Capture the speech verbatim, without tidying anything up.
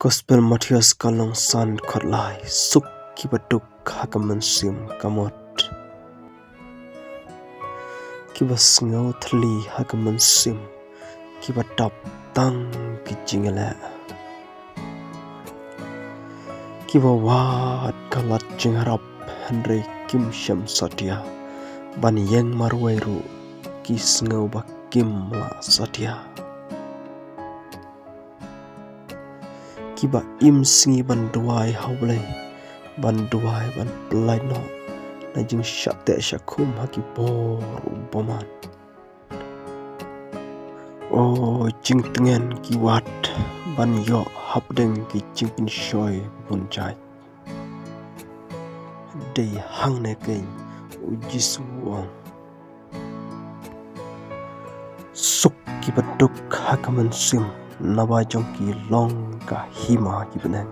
Gospel Mathaios ka lyngkhan khatlai. Suk kiba duk ha ka mynsiem kamut, kiba sngew thylli ha ka mynsiem, kiba dap tang ki jingïaleh, kiba wad ka lad jingïarap hynrei kim shym satia, ban ïeng marwei ruh ki sngew ba kim lah satia. Kiba im sngi ban duwai ha U Blei, ban duwai ban pyllait noh na jingshah teh shah khum ha ki bor u bymman. O jingtngen ki wad ban ïoh hapdeng ki jingpynshoi bun jait. Dei hangne keiñ U Jisu u ong. Suk kiba duk ha ka mynsiem, naba jong ki long ka hima ki bneng.